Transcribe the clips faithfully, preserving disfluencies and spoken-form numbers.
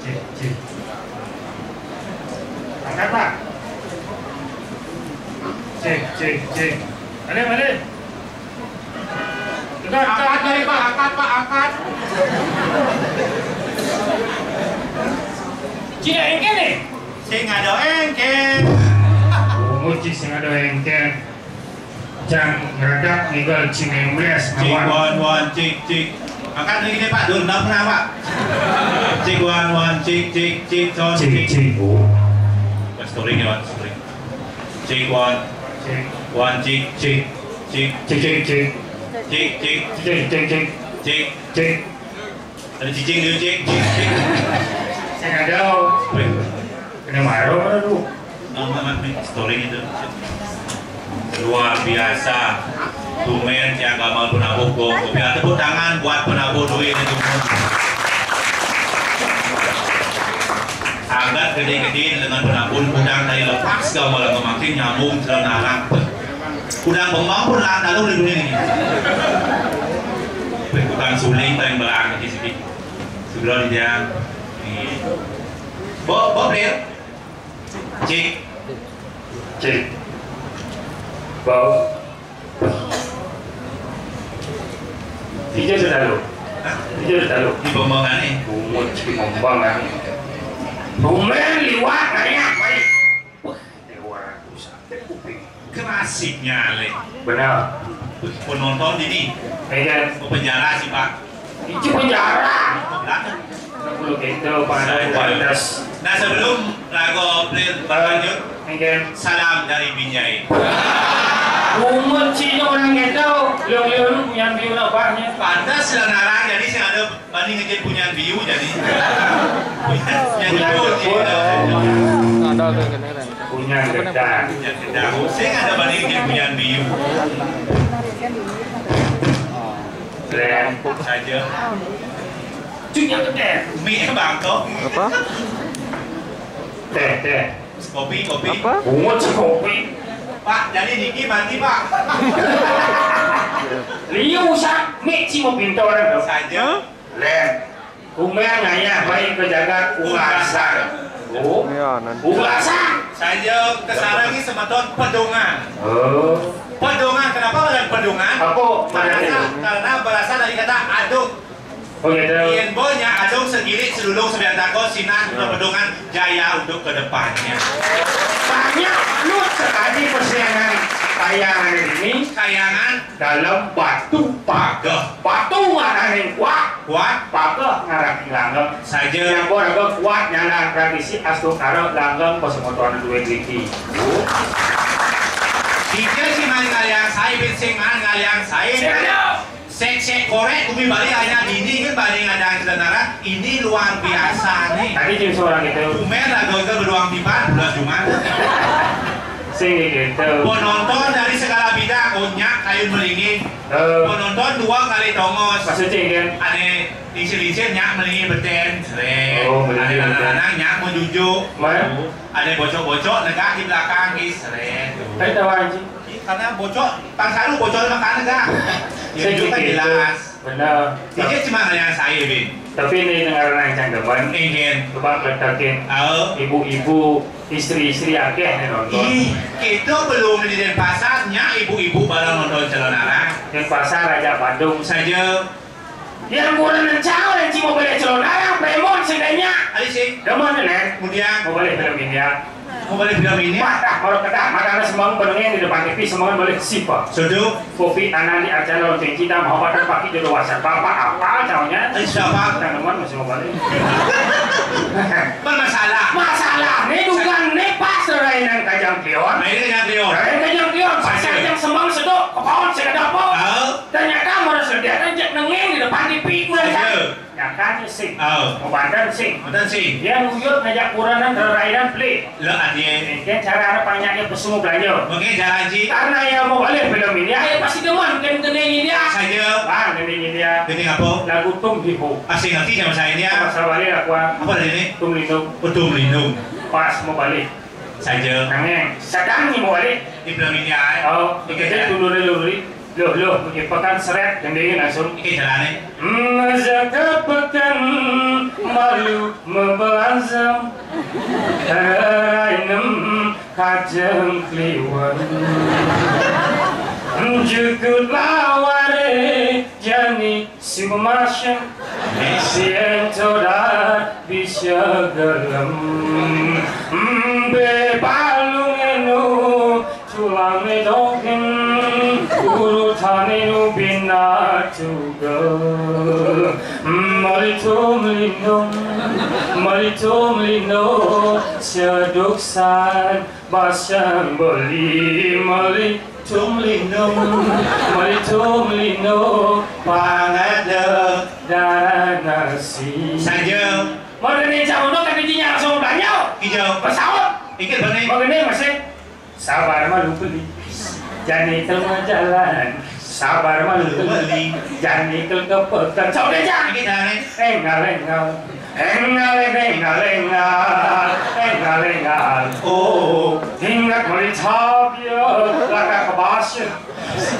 Cek, cek. Angkat, Pak. Cek, cek, cek. Balik, balik. Angkat, angkat, angkat. Cina engke nih. Sing ada engke. Bungut cik sing ada engke. Jang ngeradak ninggal Cimembles. Cik, ngawan. One, one, cik, cik. Angkat lagi nih, Pak. Dulu, nggak pernah, Pak. Cik, one, one, cik, cik, cik, sound, cik, cik, cik. Oh. Pas touring ya, Pak. Touring. Cik, one. Cik. One, cik, cik, cik. Cik, cik, cik. Cik, cik. Cik, cik, cik. Cik. Cik. Ada cicing di cik, cik, cik. Saya nggak tahu. Weh. Kena marah mana tuh? Nama nih story itu. Luar biasa. Tumen yang gamal penabuh gong. Biar tepuk tangan buat penabuh duit itu. Angkat gede-gede dengan penabuh udang dari lepas gamal makin nyambung celana anak. Udang bengong pun lah lalu di dunia ini. Berikutan suling paling belang di sini. Segera di dia. Nih. Bo, bo, Bril. Cik. Cik. Bau. Ija sudah lu. Ija sudah lu. Di pembangan nih. Bungut di pembangan. Tumen liwat nanya. Baik. Wah, dewa ratu sampai kuping. Klasiknya, Le. Benar. Penonton ini. Iya. Ke penjara sih, Pak. Itu penjara. Ke belakang. Sepuluh gitu, Pak. Saya pantas. Nah, sebelum lagu April berlanjut, Oke. Salam dari Binjai. Umur cina orang gitu, lu, lu, lu punya view lah, Pak, nya. Pantas lah ngarang, jadi sih ada banding aja punya view, jadi. Punya, punya view, gitu. Ada tuh, kedengeran. Punya gedang. Punya gedang. Sing ada banding aja punya view. Keren. Saja. Cunya gede. Mie bangkok. Apa? Teh, teh. Kopi, kopi. Apa? Bungut si kopi. Pak, jadi niki mati, Pak. Liu sak, mie si mau pintu orang tuh. Saja. Hah? Len. Kumbang ngayah baik ke jagat unggasang. Oh. Iya, nanti. Unggasang. Saja kesarang ini semeton pedongan. Oh. Pedongan, kenapa dengan pedongan? Apa? Karena, karena berasal dari kata aduk. Oh, gitu. Yen bonya aduk segilik selulung sebiantako sinah, nah, pedongan jaya untuk kedepannya. Banyak lut sekali persiangan kayangan ini. Kayangan. Dalam batu pageh. Batu maknane kuat. Kuat. Pageh ngarani langgeng. Saja. Yang raga kuat nyana tradisi astungkara langgeng pasemotonan duwe driki. Dija sing mani ngaliang sae, ben sing mani ngaliang sae. Sing ada. Sek-sek korek bumi Bali hanya dini kan Bali ngadang ketenaran. Ini luar biasa nih. Tadi tim seorang itu. Tumen lah gagal beruang pipan bulan Jumat. Sing gitu. Penonton dari segala bidang, onyak kayu melingin. Eh. Penonton dua kali tongos. Maksudnya kan? Ane lincir-lincir nyak melingin beten, seret. Oh, melingin beten. Ane lanang-lanang nyak mau jujuk. Mana? Ane bocok-bocok negak di belakang, ih, seret. Tadi tahu anjing. Ih, karena bocok, tang saru bocok makan negak. Ya, saya juga gitu. Jelas. Bener. Ini cuma yang saya, Bin. Tapi ini dengar yang cangkeman. Ingin. Coba letakin. Oh. Ibu-ibu, istri-istri akeh nih nonton. Ih, kita belum di Denpasar, nya ibu-ibu barang nonton calon arah. Denpasar aja Bandung. Saja. Yang kurang rencana yang cuma beli calon arah, premon sebenarnya. Ada sih. Demen, Nen. Kemudian. Mau beli film India. Mau balik film ini? Wah, dah, kalau kena, mata ada semang penengin di depan T V, semang balik sipa. Sudah. Kopi tanah di acara lonceng cinta, mau pakai pakai jodoh wasan. Bapak apa namanya? Eh, siapa? Tanaman masih mau balik. Bermasalah. Masalah, ini dugaan nih pas lain yang kajang pion. Nah, ini kajang pion. Lain kajang pion, pas kajang semang sedok, kepon, saya dapat. Ah. Ternyata mau sedih aja nengin di depan T V, mulai. Nyakan sing. Oh. Mau banten sing. Banten sing. Dia nuyut ngajak kuranan rerainan beli. Lo adie. Mungkin cara anak panjangnya pesumu belanja. Mungkin cara ji. Karena ya mau balik film ini, ayo pasti demen mungkin gending ini ya. Saja. Bang, gending ini ya. Gending apa? Lagu Tum Hipo. Asing ngerti sama saya ini ya. Pasal balik aku ah. Apa tadi ini? Tum Lindung. Oh, Tum Lindung. Pas mau balik. Saja. Nangeng. Sedang nih mau balik. Di film ini ya. Oh, dikit dulu dulu. Loh, loh, ipekan seret, gendingin langsung. Iki jalané. Masak peken malu mebelazem. Rainem kajeng kliwen. Jukut laware jani si memasyem. Sien todat bisa gelem. Mbe palung enu Tulangé dogén, urutané nu bina tugel. Melitum lindung, melitum lindung, seduksan basang beli. Melitum lindung, melitum lindung, pangadeg darana si. Saja. Mau dari jauh no, tapi dia langsung belanja. Hijau. Pesawat. Ikut bani. Mau gini masih. Sabar malu beli, jani kel jalan. Sabar malu beli, jani kel kepekan. Cok deh, Cak. Iki dalane. Engal, engal. Engal, engal, engal. Engal, engal. Oh, ingat meli tabia, laka kebasa.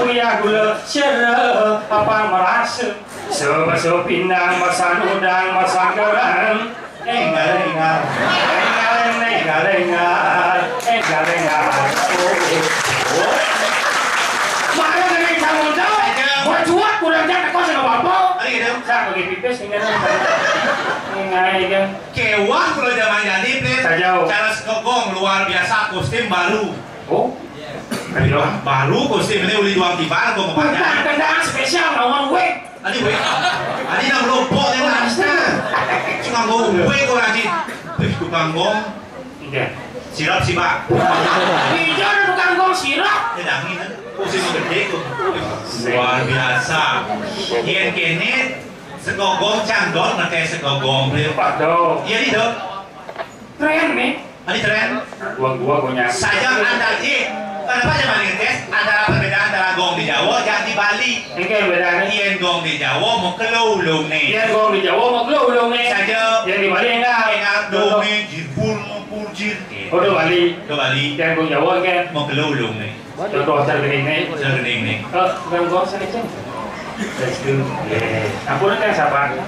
Kuyah gula, sera, apa merasa. Sebaso pindang, masan udang, masan gerang. Enggal, enggal. Enggal, enggal, enggal. Enggal, enggal. Oh, oh, oh. Mana kena campur tau? Aja. Buat cuak kurang jangan kau sama bapak. Ada gitu. Saya bagi pipis ini kan. Ini kan. Kewah kalau zaman jadi, Pit. Saja. Cara sekogong luar biasa, kostum baru. Oh. Ayo. Baru kostum ini uli dua tiba, kok mau pakai. Tentang kendang spesial lawan wig. Adi wé. Adi nang lobok né Mas. Cuma ngombe kok adi. Wis tukang gong. Iya. Sirap sih, Pak. Iya, ada tukang gong sirap. Ya dangi kan. Kursi gedé kok. Luar biasa. Yén kéné sekogong cangdol, ngeké sekogong. Pak Dok. Iya, nih, Dok. Keren nih. Adi keren. Gua gua punya. Saja antar, ih, kenapa aja maling tes antara perbedaan antara gong di Jawa dan di Bali? Ini kayak bedanya. Yén gong di Jawa mau kelo ulung nih. Yén gong di Jawa mau kelo ulung nih. Saja. Yén di Bali enggak. Enggak dong nih, jibul mau purjir. Oh, di Bali. Di Bali. Yén gong Jawa kan. Mau kelo ulung nih. Contoh asal gini nih. Asal gini nih. Eh, bukan gong saya ceng. Let's go. Yeah. Ampun kan siapa?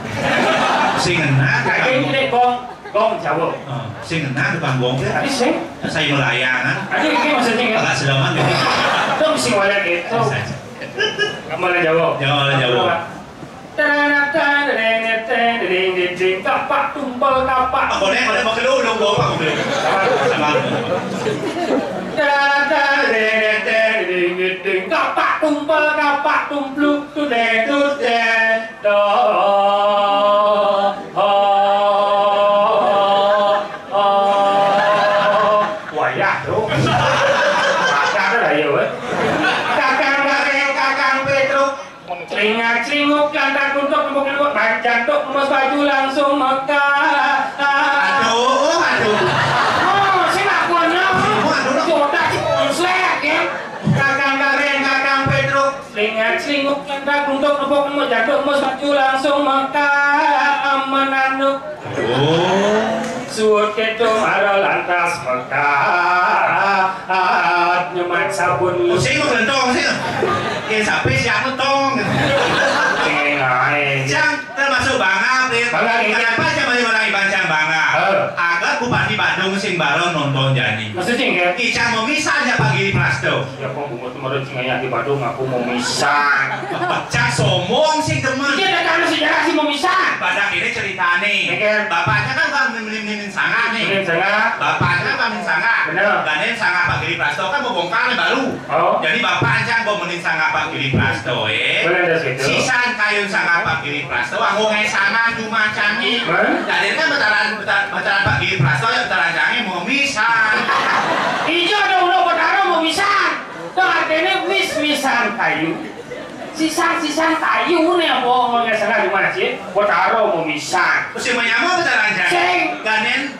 Sing enak. Kayak ini gong. Gong Jawa. Heeh, sing ngenah tukang gong. Tadi sing. Saya melayang kan. Tadi ini maksudnya kan. Agak sedaman gitu. Dong sing wayang gitu. Kamu ada Jawa. Jawa, ada Jawa. Taranak, taranenet, taranenet, kapak tumpel kapak. Apa nih? Ada mau kelu dong, bawa apa? Sama. Taranak, taranenet, taranenet, kapak tumpel kapak tumpluk tude tude. Do, ho, ho. Wayah, Bro. Kakak ada ya, weh. Kakang Gareng, Kakang Petruk. Celingak celinguk, lantak untuk, empuk empuk, panjang tuk, emas baju langsung Mekah. Aduh, aduh. Oh, sing aku no. Aduh, aduh. Jodak sih, konslet, ya. Kakang Gareng, Kakang Petruk. Selingak selinguk, nyentak untuk nepuk, nemu jatuh, mus maju langsung Mekah menanduk. Oh. Suut ketung ada lantas Mekah nyemat sabun. Pusing mau gentong sih. Ya sampai siang tong. Cengeng ae. Siang termasuk bangga, Pit. Bangga, iya. Kenapa aja banyak orang Iban yang bangga? Heeh. Agar Bupati Badung sing baron nonton jani. Maksudnya, enggak? Icang mau misalnya Pak Giri Prasto. Ya, kok bungut kemarin sing ayah di Badung, aku mau misan. Cak sombong sih demen. Iya, ada karena sejarah sih mau misan. Pada akhirnya ceritane. Iya, kan? Bapaknya kan bukan menimin sangah nih. Menimin sangah. Bapaknya kan menimin sangah. Bener. Dan ini sangah Pak Giri Prasto kan mau bongkar nih baru. Oh. Jadi bapak aja mau menimin sangah Pak Giri Prasto, eh. Boleh ada situ. Sisan kayun sangah Pak Giri Prasto, aku ngai sangah cuma canggih. Hah? Jadi kan betaran, betaran Pak Giri Prasto ya betaran canggih mau misan. Ijo ada ulo betara mau misan. Tuh artinya mis-misan kayu. Sisan-sisan kayu nih apa ngomongnya salah di mana sih? Buat taro mau misan. Mesti menyama betul aja. Sing. Ganen,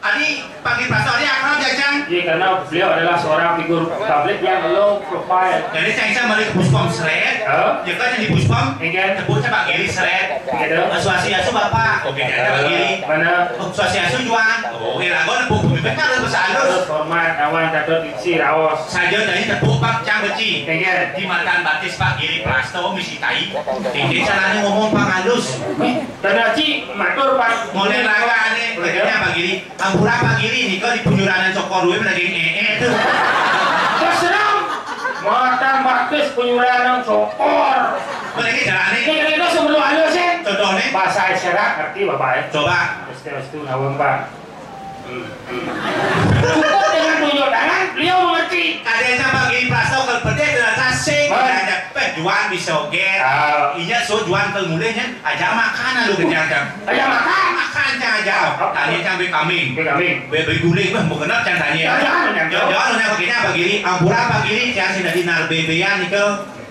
adi Pak Giri Prasto adi akrab ya, Cang? Iya, karena beliau adalah seorang figur publik yang low profile. Jadi Cang Ica balik ke Puspom Seret. Hah? Ya kan yang di Puspom? Iya. Sebutnya Pak Giri Seret. Gitu. Swastiastu, Bapak. Oke, ada Pak Giri. Mana? Oh, swastiastu, Juan. Oh, oke, lagu nepuk bumi kan harus bahasa halus. Harus hormat, awan, katut, isi, raos. Saja tadi tepuk, Pak, cang beci. Oke. Di matan batis Pak Giri Prasto misi tai. Tinggi caranya ngomong pang halus. Eh, dan Haji matur, Pak. Mulai laga nih, kerjanya Pak Giri. Ampura Pak Giri nika di punyuranan cokor duwe daging ee tuh. Terus terang, matan batis punyuranan cokor. Mending jalani. Ini kira-kira sebelum halus ya. Contohnya? Bahasa isyarat ngerti Bapak ya? Coba. Terus terus tuh nawang Pak. Hmm, hmm. Cukup dengan tunjuk tangan, beliau mengerti. Kadang sama Giri Prasto kalau pedih terasa sing. Baik. Ada pejuan bisa oge. Ah. Inya so juan ke mulihnya. Aja makanan lu kenyang, Cang. Aja makan. Makan, Cang, aja. Apa? Tanya, Cang, beli kambing. Beli kambing. Beli, beli guling, bah, mau kenal, Cang, tanya. Jangan, jangan, jangan. Jangan, jangan, jangan, begini, apa gini? Ampura, apa gini? Cang, sing dari nar bebean itu.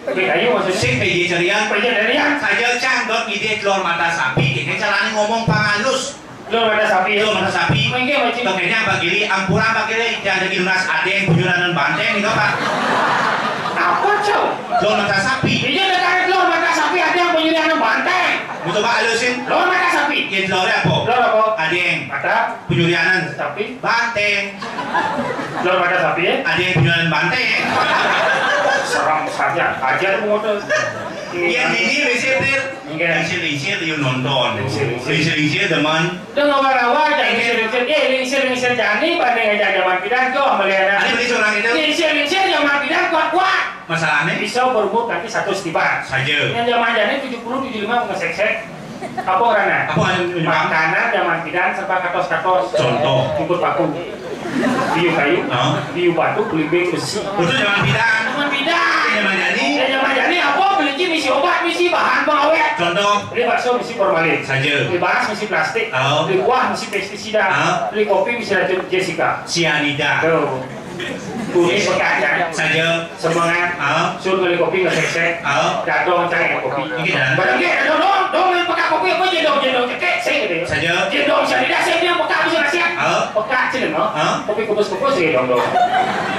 Beli ayu maksudnya? Sing P J cerian. P J cerian. Saja, Cang, dot ide telur mata sapi. Ini caranya ngomong pangalus. Telur mata sapi, ya? Telur mata sapi. Mengke, Pak Cing. Tokenya apa gini? Ampura, apa gini? Cang, dari lunas adeng, bujuranan banteng, gitu, Pak. Apa, Cang? Telur mata sapi. Iya, ada telur mata sapi, adeng, bujuranan banteng. Mau coba halusin? Telur mata sapi. Ya, telurnya apa? Telur apa? Adeng. Mata? Penyurianan. Sapi. Banteng. Telur mata sapi, ya? Ada yang penyurianan banteng, ya? Serem saja. Ajar motor. Yang ini, biasanya, Pir. Enggak. Lingsir-lingsir, dia nonton. Lingsir-lingsir. Lingsir-lingsir, teman. Udah ngawal-ngawal, jangan lingsir-lingsir. Eh, lingsir-lingsir jani, banding aja zaman pidan, tuh, melihat. Ada beli seorang itu? Lingsir-lingsir zaman pidan, kuat-kuat. Masalahnya? Bisa berumur nanti satu setiban. Saja. Yang zaman jani tujuh puluh, tujuh lima, ngesek-sek. Apa orangnya? Apa yang menyebabkan? Makanan zaman pidan serba katos-katos. Contoh. Jukut paku. Biu kayu. Hah? Biu batu, belimbing besi. Itu zaman pidan. Zaman pidan. Zaman jani? Ya, zaman jani apa? Beli misi obat, misi bahan pengawet. Contoh. Beli bakso, misi formalin. Saja. Beli baras, misi plastik. Oh. Beli buah, misi pestisida. Ah. Beli kopi, misi racun Jessica. Sianida. Tuh. Kumis pekat, ya. Saja. Semangat. Ah. Suruh beli kopi nggak sek-sek. Ah. Dadong cai kopi. Ini dah. Barang dia dadong dong, dong yang pekat kopi apa jendong, jendong cekek, saya gitu ya. Saja. Jendong saya tidak, saya bilang pekat bisa nasihat. Ah. Pekat sih, no. Ah. Kopi kukus-kukus sih dong, dong.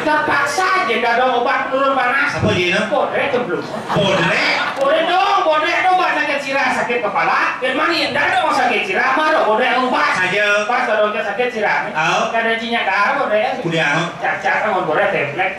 Terpaksa aja dadong obat penurun panas. Apa aja, no? Podrek belum. Podrek. Podrek dong, podrek dong, buat sakit sirah, sakit kepala. Biar mani yang dadong sakit sirah, mah dong, podrek yang ubah. Saja. Pas dadong sakit sirah. Ah. Kada jinya dah, podrek. Udah, ah. Cacat, mau podrek, templek.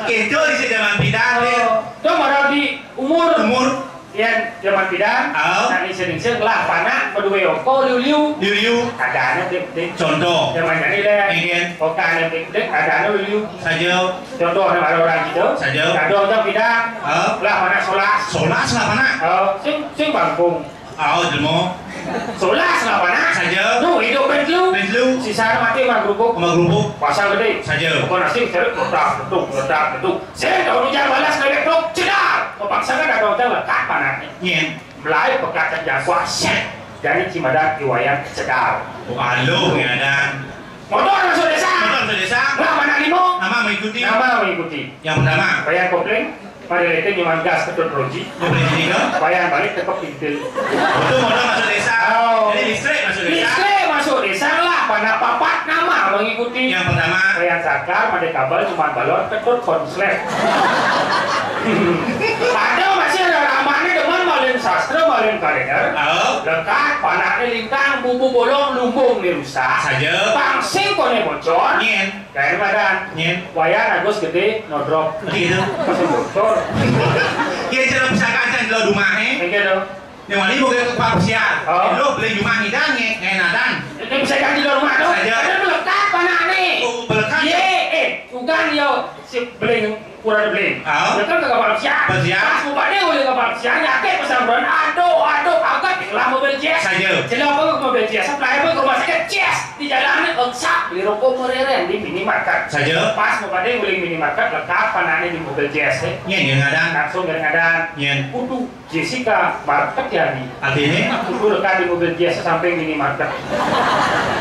Itu di zaman pidan, Pir. Oh, itu modal di umur. Umur. Yang zaman pidan, oh. Nah, ini sering-sering lah, panak, kedua oko, liu-liu. Liu-liu. Ada anak, dek, dek. Contoh. Zaman jani, dek. Ingin. Oka anak, dek, dek, ada anak, liu-liu. Saja. Contoh, ada orang gitu. Saja. Ada orang pidan. Oh. Lah, panak solas. Solas lah, panak. Oh, sing, sing bangkung. Au, jelema. Solas lah, panak. Saja. Tuh, hidup ben telu. Ben telu. Sisa mati mah kerupuk. Sama kerupuk. Pasang gede. Saja. Bukan nasi, cari ledak, leduk, ledak, leduk. Saya tahu hujan balas, lewek truk, cedar. Kepaksa kan ada hotel lekat panaknya. Nyen. Mulai pekat jago aset. Dari Cimadak di Wayan cedar. Oh, alo, ngedan. Motor masuk desa. Motor masuk desa. Lah, panak limo. Nama mengikuti. Nama mengikuti. Yang pertama. Bayar kopling. Pada itu nyaman gas ketut roji. Kopling ini, no? Bayar balik tekep pintil. Itu motor masuk desa. Oh. Jadi listrik masuk desa. Listrik masuk desa lah. Panak papat nama mengikuti. Yang pertama. Bayar sakar, pada kabel, cuma balon, ketut konslet. Ada masih ada ramane demen malin sastra, malin kalender. Oh. Lekat, panaknya lingkang, bubu bolong, lumbung ni rusak. Saja. Pangsing kone bocor. Nyen. Kayak badan. Nyen. Wayan Agus gede, nodrop. Gitu. Masih bocor. Ya, cara pusaka kan lo rumah, eh. Kayak gitu. Yang wali mau ke kepala pesiar. Oh. Lo beli rumah ngidang, nge-, ngenadan. Ini bisa ganti lo rumah, dong. Saja. Ada melekat, panaknya. Oh, melekat. Ye, eh, bukan, yo. Si beling, kurang beling. Ah. Dia kan ke kapal pesiar. Pesiar. Pas bupati boleh kapal pesiar, yakin pesan bulan. Aduh, aduh, agak lah mobil jazz. Saja. Jelas apa mobil jazz? Supply apa ke rumah sakit jazz. Di jalan ni, eksak, beli rokok mereren di minimarket. Saja. Pas bupati boleh minimarket, lekat panaknya di mobil jazz, eh. Nyen, yang ada. Langsung dari ngadan. Nyen. Kudu Jessica Market ya, Di? Artinya? Kudu lekat di mobil jazz sampai minimarket.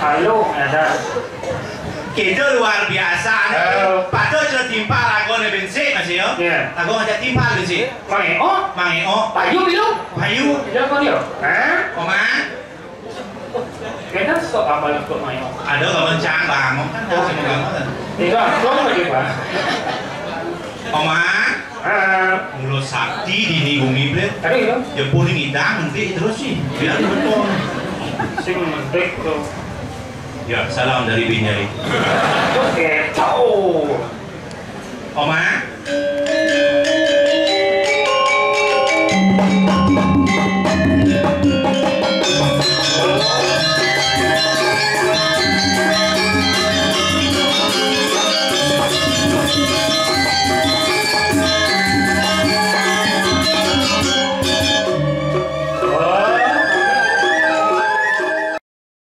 Halo, ada. Kita luar biasa nih. Eh. Patut sudah timpal lagu nih, Bensik, masih, yo? Iya. Lagu ngajak timpal, Bensik. Mang Eo? Mang Eo. Payu bilu? Payu. Iya, kok dia? Hah? Oma? Kita sok apa lagu Mang Eo? Ada kawan cang bangun kan, tahu sih, bangun kan? Itu apa lagi, Pak? Oma? Mula sakti dini bumi, Blit. Aduh, ya. Ya, pun ngidang nanti terus sih. Biar betul. Sing mentik tuh. Ya, salam dari Binjai. Oke.